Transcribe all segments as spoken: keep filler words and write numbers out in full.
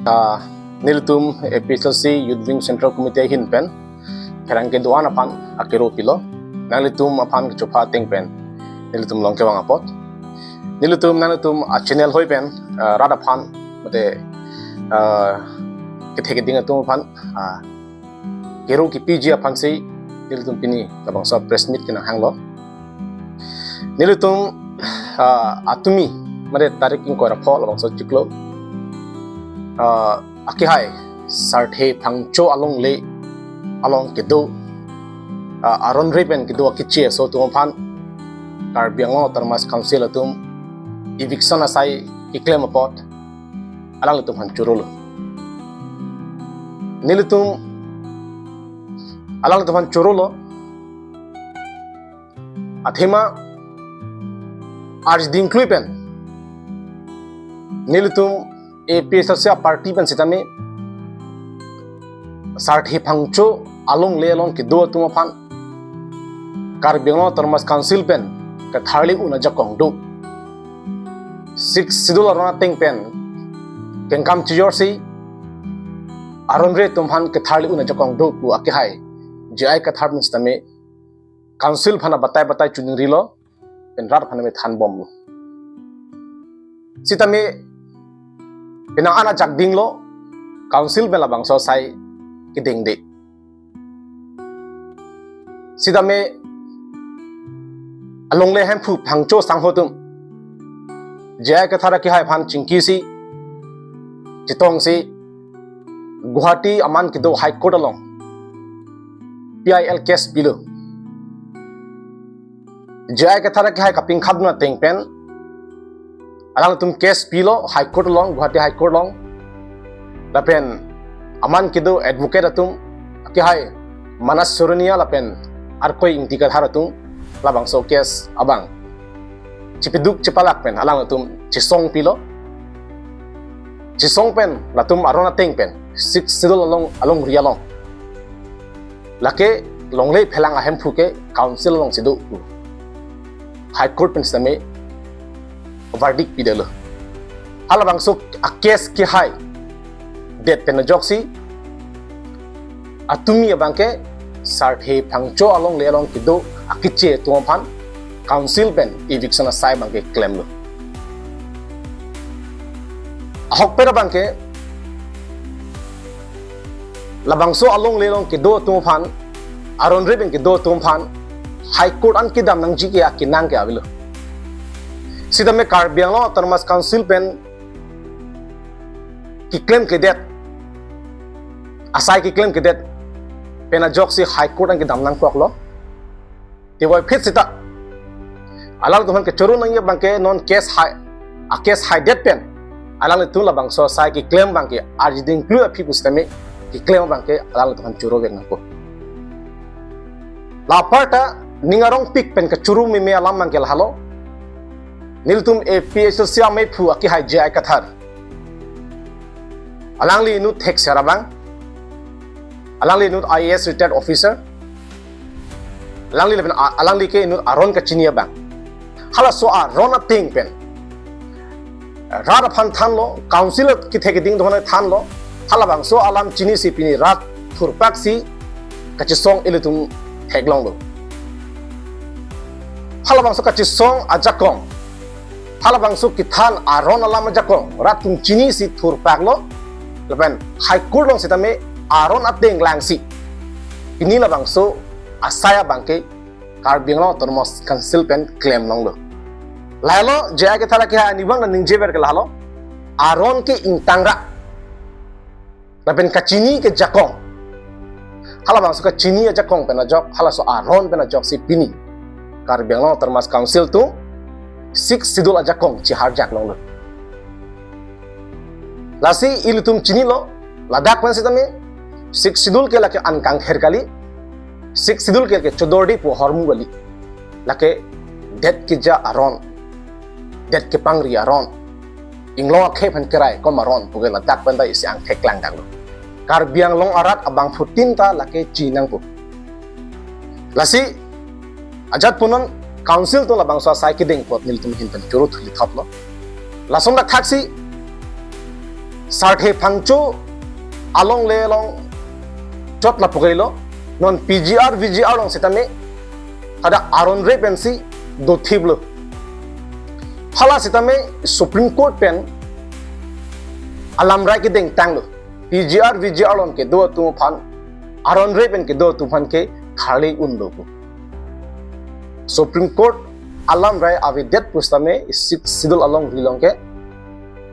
Ah, nelitum A P H L C Youth Wing Central Committee ahin pen pherangke do-an aphan akero pilo. Nanglitum aphan kechopha ateng pen nelitum long kevang apot. Nelitum nanglitum a-channel hoi pen, ah, rat aphan mate, ah, kethe keding atum aphan, ah, kero kepiji aphansi nelitum pini labangso press meet kenanghanglo. Nelitum, ah, atumi mate tarik ingkoi ra pho labangso chiklo, ah, akehai Sarthe Phangcho alongle along kedo, ah, aron re pen kedo akeche aso atum aphan Karbi Anglong Autonomous Council atum eviction asai keklem apot alanglitum aphan chorolo. Nelitum alanglitum aphan chorolo. Athema arjuding klui pen nelitum A P H L C a-party pen sitame Sarthe Phangcho alongle along kedo atum aphan Karbi Anglong Autonomous Council pen ketharli un ajakong do. Sixth Schedule aron ateng pen kengkam chijorsi aron re atum aphan ketharli un ajakong do pu akehai J I Kathar pen sitame Council aphan abatai batai choningrilo, pen rat aphan me thanbomlo. Sitame penang an ajak dinglo, Council pen labangso asai kedengde. Sitame alongle hemphu Phangcho sangho atum J I Kathar akehai aphan chingkisi, chetongsi, Guwahati aman kedo High Court along P I L case pilo. J I Kathar akehai kapingkhap dun ateng pen alangtum case pilo High Court along, Guwahati High Court along. Lapen aman kedo advocate atum akehai Manas Soronia lapen Arkoi Ingti Kathar atum labangso case abang chepeduk chepalak pen alangtum chesong pilo. Chesong pen latum aron ateng pen Sixth Schedule along, alongri along, lake longle phelang ahemphu ke Council alongsi do pu High Court pen sitame verdict pidetlo. Halabangso a-case kehai det pen ajoksi atumi abangke Sarthe Phangcho alongle along kedo akeche atum aphan Council pen eviction asai abangke klemlo. Ahokpet abangke labangso alongle along kedo atum aphan, aron re pen kedo atum aphan High Court an kedam nangji ke akenang ke avelo. Sitame Karbi Anglong Autonomous Council pen keklem kledet, asai keklem kledet pen ajoksi High Court an kedam nangkoklo. Tevoiphit sita alangtum aphan kechoro nangji abangke non case hai, a-case haidet pen alanglitum labangso asai keklem abangke arjuding klui aphi pusitame keklem abangke alanglitum aphan chorovek nangpo. La aparta ning arongpik pen kechoro meme alam abangke lahelo. Nelitum A P H L C ameiphu akehai J I Kathar, alangli inut thekser abang, alangli inut I A S retired officer, alangli lapen a-, alangli ke inut aron kachini abang. Halaso aron ateng pen rat aphan thanlo, Council kethe keding atum aphan thanlo, halabangso alam chinisi pini rat thurpaksi kachesong ilitum theklonglo. Halabangso kachesong ajakong, halabangso kethan aron alam ajakong rat atum chinisi thurpaklo, lapen High Court along sitame aron ateng langsi pini labangso asai abangke Karbi Anglong Autonomous Council pen klemlonglo. Lahelo J I Kathar akehai arnivang nangji ver ke lahelo, aron ke ingtangra lapen kachini ke jakong. Halabangso kachini ajakong pen ajok, halaso aron pen ajoksi pini Karbi Anglong Autonomous Council atum Sixth Schedule ajakong chiharjak longlo. Lasi ilitum chinilo, ladak pen sitame Sixth Schedule ke lake an kangher kali, Sixth Schedule ke lake chodordi pu ahormu kali. Lake det keja aron, det kepangri aron, inglong akhei aphan keraikom aron puke ladak pen ta isi angthek klangdaklo. Karbi Anglong arat abangphutin ta lake chinangpo. Lasi ajat punon Council atum labangso asai kedeng apot nelitum ahin pen choro thuli thoplo. Lason dak thaksi Sarthe Phangcho alongle along chot lapu kalilo, non P G R V G R along sitame hadak aron re pensi dothiplo. Hala sitame Supreme Court pen alamrai kedengtanglo. P G R V G R along kedo atum aphan, aron re pen kedo atum aphan ke tharle unlo pu. Supreme Court alamrai avedet pusitame Sixth Schedule alongle along ke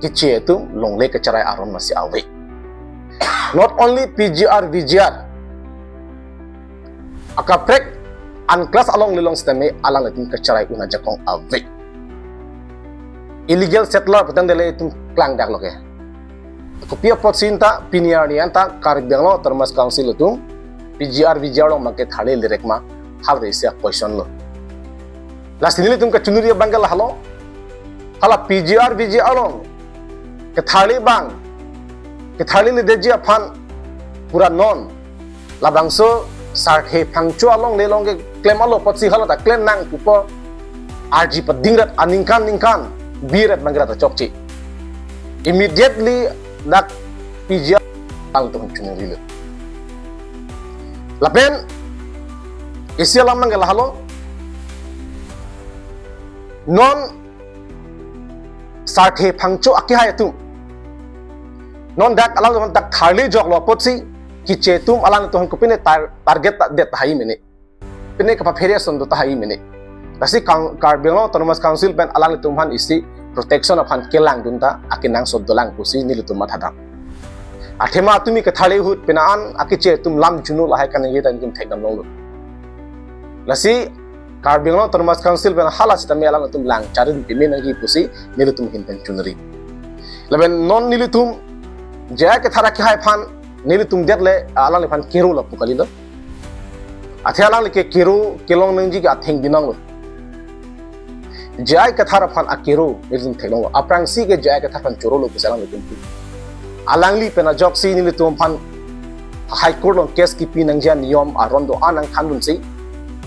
keche atum longle kacherai aron masi ave. Not only P G R V G R, akaprek unclass alongle along sitame alanglitum kacherai un ajakong ave. Illegal settler putangte ilitum klangdaklo ke. Kopi apotsi anta pini arni anta Karbi Anglong Autonomous Council atum P G R V G R along abang ketharle le rek ma, hala isi a-question lo. Lasi nelitum kachiningri abang ke lahelo. Hala P G R V G R along ketharle abang, ketharleledetji aphan pura non labangso Sarthe Phangcho alongle along keklem alo apotsi hala ta klem nang pupo arji padingrat, aningkan ningkan birat abang ke rat ta chokche. Immediately dak P G R alangtum chiningrilo. Lapen isi alam abang ke lahelo. Non Sarthe Phangcho akehai atum, non dak alangtum dak tharle joklo apotsi keche atum alangtum aphan kopine tar-, target ta det tahai mene, pine kapaphere ason do tahai mene. Lasi Kar-, Karbi Anglong Autonomous Council pen alanglitum aphan isi protection aphan kelangdun ta akenangsot dolang pusi nelitum mathadam. Athema tumi ketharle ahut pine an akeche atum lam juno lahai kaningje ta nelitum thekdam longlo. Lasi Karbi Anglong Autonomous Council pen hala sitame alangtum lang charin pime nangji pusi nelitum ahin pen chininri. Lapen non nelitum J I Kathar akehai aphan nelitum det le alangliphan kero lapu kalilo. Athe alangli ke kero kelong nangji ke atheng binong lo. J I Kathar aphan akero nelitum theklonglo. Aphrangsi ke J I Kathar aphan chorolo pusi alanglitum pu. Alangli pen ajoksi nelitum aphan High Court along case kipi nangji aniyom aron do-an nangthandunsi,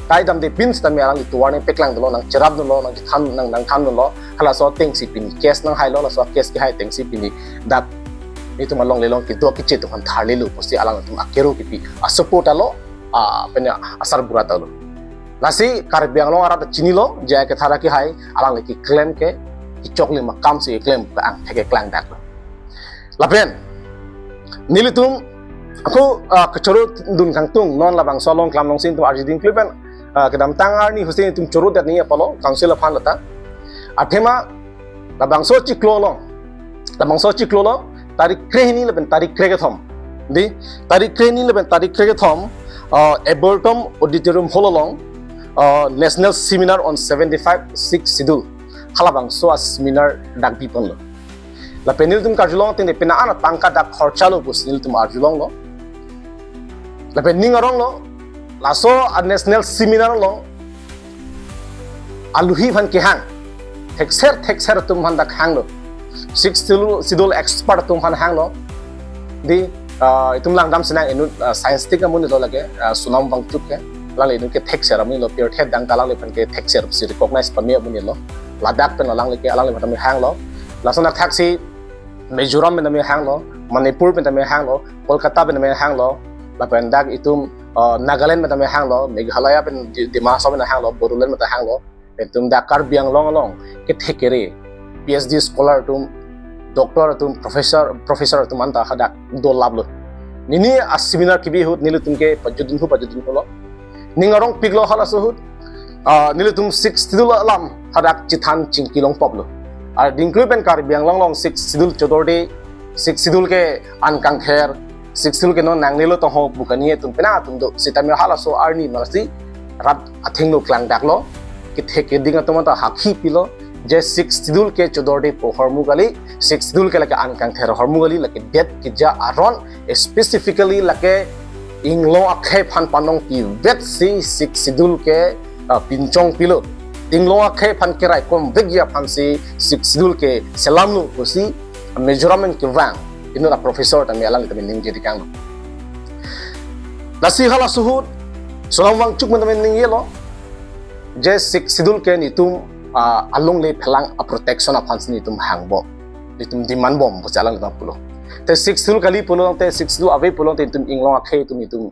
kaidamde pin sitame alangli tovar nangpeklang dunlo, nangcherap dunlo, nangchethan, nang, nangthan dunlo. Halaso atengsi pini case nanghailo, laso case kehai atengsi pini dak nelitum alongle along kedo keche atum aphan tharlelo pusi alangtum akero kipi, asupport alo, a, pene asarbura ta lo. Lasi Karbi Anglong arat ta chinilo, J I Kathar akehai alangli keklem ke kechoklim akamsi keklem ke angthek keklangdaklo. Lapen nelitum ako, ah, kachoro dun kangtung, non labangso along klam alongsi nelitum arjudun kli pen, ah, kedamtang arni ahutsi nelitum choro det nangji apotlo council aphan lata. Athema labangso chiklo along, labangso chiklo along tarik krehini lapen tarik krekethom, dei, tarik krehini lapen tarik krekethom, ah, Arboretum Auditorium Hall along, ah, National Seminar on Seventy-five Sixth Schedule, halabangso a-seminar dak biponlo. Lapen nelitum karjulong ateng de pine an atangka dak khorchalo pusi nelitum arjulonglo. Lapen ning aronglo, laso a-national seminar along aluhi aphan kehang, thekser thekser atum aphan dak hanglo. Sixth Schedule, Schedule expert atum aphan hanglo. Dei, ah, itum langdam sinang inut, ah, scientist amonit lo lake, ah, Sonam Wangchuk ke. Alangli inut ke thekser amonit lo, pirthe adang ta alangliphan ke thekser si recognize pame amonit lo. Ladak pen alangli ke, alangliphan tame hanglo. Lason athaksi Mizoram pen tame hanglo, Manipur pen tame hanglo, Kolkata pen tame hanglo, lapen dak itum, ah, Nagaland pen tame hanglo, Meghalaya pen Di-, Dima Hasao pen hanglo, Bodoland pen ta hanglo, itum dak Karbi Anglong along kethe kere, P H D scholar atum, doctor atum, professor, professor atum anta hadak dolaplo. Nini a-seminar kibi ahut nelitum ke pajudunhu pajudunhulo. Ning arongpiklo halaso ahut, ah, nelitum Sixth Schedule alam hadak chethan chingki longpoplo. Arjudun kli pen Karbi Anglong along Sixth Schedule chodorde, Sixth Schedule ke an kangther, Sixth Schedule ke non nangnelo tongho pu kani atum penang atum do. Sitame halaso arni masi rat athengno klangdaklo, kethe keding atum anta hakhi pilo, je Sixth Schedule ke chodorde pu ahormu kali, Sixth Schedule ke lake an kangther ahormu kali, lake det keja aron, specifically lake inglong akhei aphan panong pivetsi Sixth Schedule ke, ah, pinchong pilo. Inglong akhei aphan keraikom vekji aphansi Sixth Schedule ke selamlo pusi Mizoram pen kevang inut a-professor tame alangli tame ningje dikanglo. Lasi halaso ahut Sonam Wangchuk pen tame ningjelo, je Sixth Schedule ke nelitum, ah, alongle phelang a-protection aphansi nelitum hangbom, nelitum demand bom pusi alanglitum pulo. Te Sixth Schedule kali pulo te, Sixth Schedule ave pulo te itum inglong akhei atum itum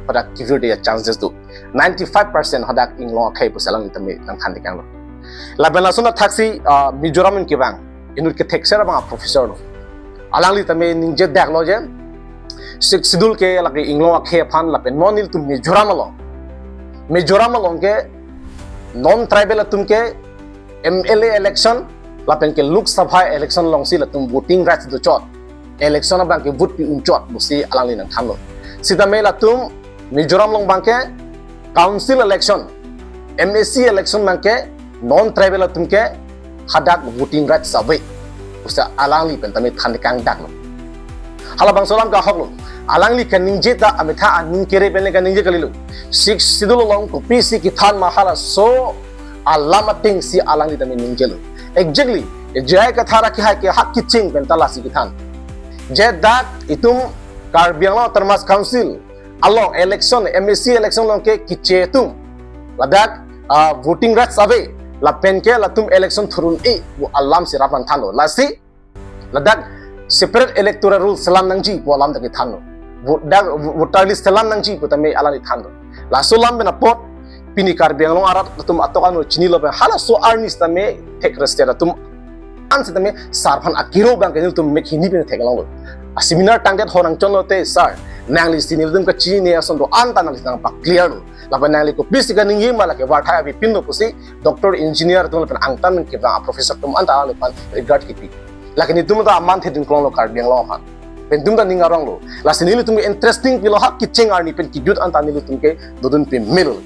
hadak kevir de chances do. Ninety-five percent hadak inglong akhei pusi alangli tame nangthan tekanglo. Lapen lason athaksi, ah, Mizoram in kevang inut kethekser abang a-professor lo. Alangli tame ningje daklo je Sixth Schedule ke lake inglong akhei aphan lapen non ilitum Mizoram along, Mizoram along ke non-tribal atum ke M L A election lapen ke Lok Sabha election alongsi latum voting rights dochot, election abang ke vote pi unchot pusi alangli nangthanlo. Sitame latum Mizoram along abang ke council election, M A C election abang ke non-tribal atum ke hadak voting rights ave pusi alangli pen tame than tekang daklo. Halabangso alam ke ahoklo. Alangli kaningje ta ametha aning kere pen le kaningje kalilo. Sixth Schedule along kopisi kethan ma halaso alam atengsi alangli tame ningjelo. Exactly. J I Kathar akehai ke hak kecheng pen ta lasi kethan. Je dak itum Karbi Anglong Autonomous Council along election, M A C election along ke keche atum, ladak, ah, voting rights ave, lapen ke latum election thurun-e pu alamsi raphan thanlo. Lasi ladak separate electoral rules selam nangji pu alam ta kethanlo. Vote dak, voter list selam nangji pu tame alangli thanlo. Laso alam pen apot pini Karbi Anglong arat atum atok ano chinilo pen halaso arni sitame thek rester atum an sitame sar aphan akiro abang ke nelitum mek hini pen theklonglo. A-seminar tangdet ho nangchonlo te, sir, nanglisi nelitum kachinine ason do-an ta nangli nangpa-clear lo. Lapen nangli kopisi kaningje ma lake varthai avepinlo pusi doctor, engineer atum lapen angtan kevang a-professor atum anta alangli aphan regard kipi. Lake nelitum ta aman thedun klonglo Karbi Anglong aphan. Pen itum ta ning aronglo. Lasi nelitum ke interesting pilo, hak kecheng arni pen kejut anta nelitum ke dodun pamelo.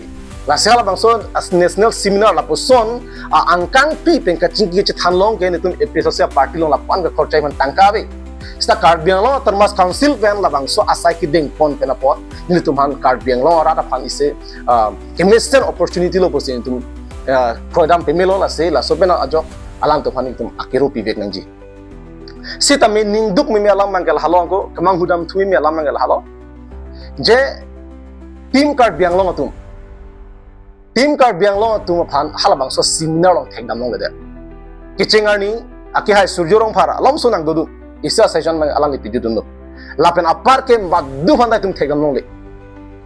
Lasi halabangso as national seminar lapuson a-angkangpi pen kachingki kachethan along ke nelitum A P H L C party along lapu-an ke khorcha iman tangka ave. Sita Karbi Anglong Autonomous Council pen labangso asai kedeng pon pen apot nelitum aphan Karbi Anglong arat aphan isi, ah, kemesen opportunity lo pusi nelitum, ah, kroidam pamelo. Lasi laso pen ajok alangtum aphan nelitum akiro pivek nangji. Sitame ningduk meme alam abang ke lahelo angko, kemanghudam thu meme alam abang ke lahelo. Je Team Karbi Anglong atum, Team Karbi Anglong atum aphan halabangso seminar along thekdam longledet. Kecheng arni akehai Surjya Rongphar alomso nangdodun, isi a-session abang alangli pidundunlo. Lapen apar ke badu aphan ta itum thekdam longle.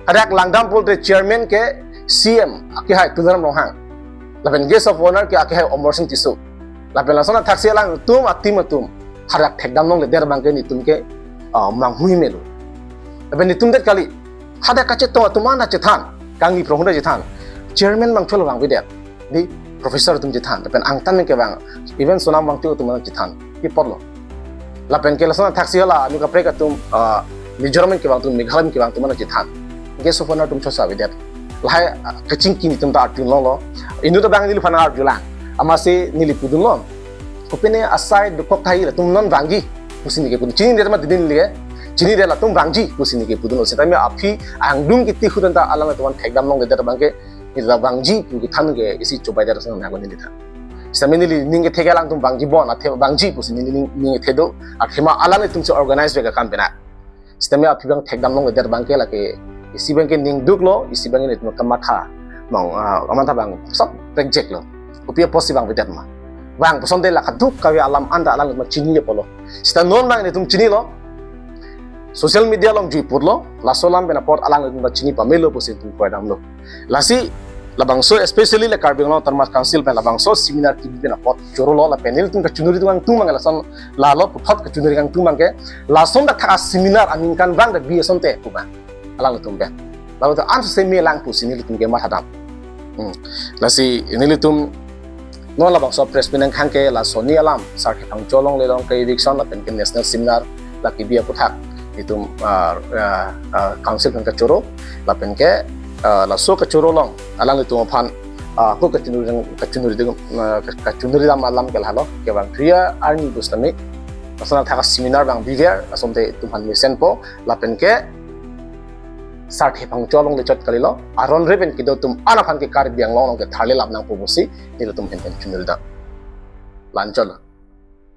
Hadak langdam pulote chairman ke C M akehai Tuliram Ronghang. Lapen guest of honor ke akehai Amarsing Tisso. Lapen lason athaksi alangtum a-team atum hadak thekdam longledet abang ke nelitum ke, ah, manghu melo. Lapen nelitum det kali, hadak kachetong atum anta chethan, kangni prohunda chethan. Chairman abang cholo abang avedet. Di professor atum chethan, lapen angtan kevang, even Sonam Wangchuk atum chethan, pi apotlo. Lapen ke lason athaksi hala, anu kaprek atum, ah, Mizoram kevang atum, Meghalaya kevang atum chethan. Guest of honor atum chosa avedet. Lahai, ah, kachingki nelitum ta arjulonglo. Inut abang neliphan arjulang. Amatsi neli pudunlo. Kopine asai dokok tahai latum non vangji pusi neli ke pudun. Chinidet ma didin neli ke. Chinidet, latum vangji pusi neli ke pudunlo. Sitame aphi angdung kiti hudanta alangtum aphan thekdam longledet abang ke neli ta vangji pu kethan ke isi chobaidet ason nangko neli than. Sitame neli ning kethe ke alangtum vangji bon, athe vangji pusi neli ning, ning kethe do. Athema alangtum si organize vek akam pena. Sitame aphi abang thekdam longledet abang ke lake isi abang ke ningduklo, isi abang ke nelitum kamatha. Mong, ah, kamatha abang sop reject lo. Kopi apotsi vangvedet ma. Vang pusonte la kaduk kave alam anta alangtum chini apotlo. Sita non abang nelitum chinilo. Social media along jui putlo, laso alam pen apot alangtum ta chini pamelo pusi nelitum kroidamlo. Lasi labangso, especially la Karbi Anglong Autonomous Council pen labangso seminar kibi pen apot chorolo, lapen nelitum kachonghuri kangtung abang lason lalo puthot kachonghuri kangtung abang ke, lason dak thak a-seminar aningkanvang ta bi asonte pu abang alangtum pen. Lalu ta an semi lang pusi nelitum ke mathadam. Hmm. Lasi nelitum non labangso press meet nangkhang ke laso ni alam, Sarthe Phangcho alongle along ke eviction lapen ke national seminar la kibi aputhak nelitum, ah, ah, ah, council pen kachoro lapen ke, ah, laso kachoro along alanglitum aphan, ah, ko kachonghuri, kachonghuri, ah, kachonghuri dam alam ke lahelo, kevang Triya arni pusitame lason thak a-seminar abang biver, lasonte itum aphan mesenpo, lapen ke Sarthe Phangcho alongle chot kalilo, aron re pen kedo atum an aphan ke Karbi Anglong along ke tharle lap nangpo pusi nelitum ahin pen chonghuri dam. La-anchot lo.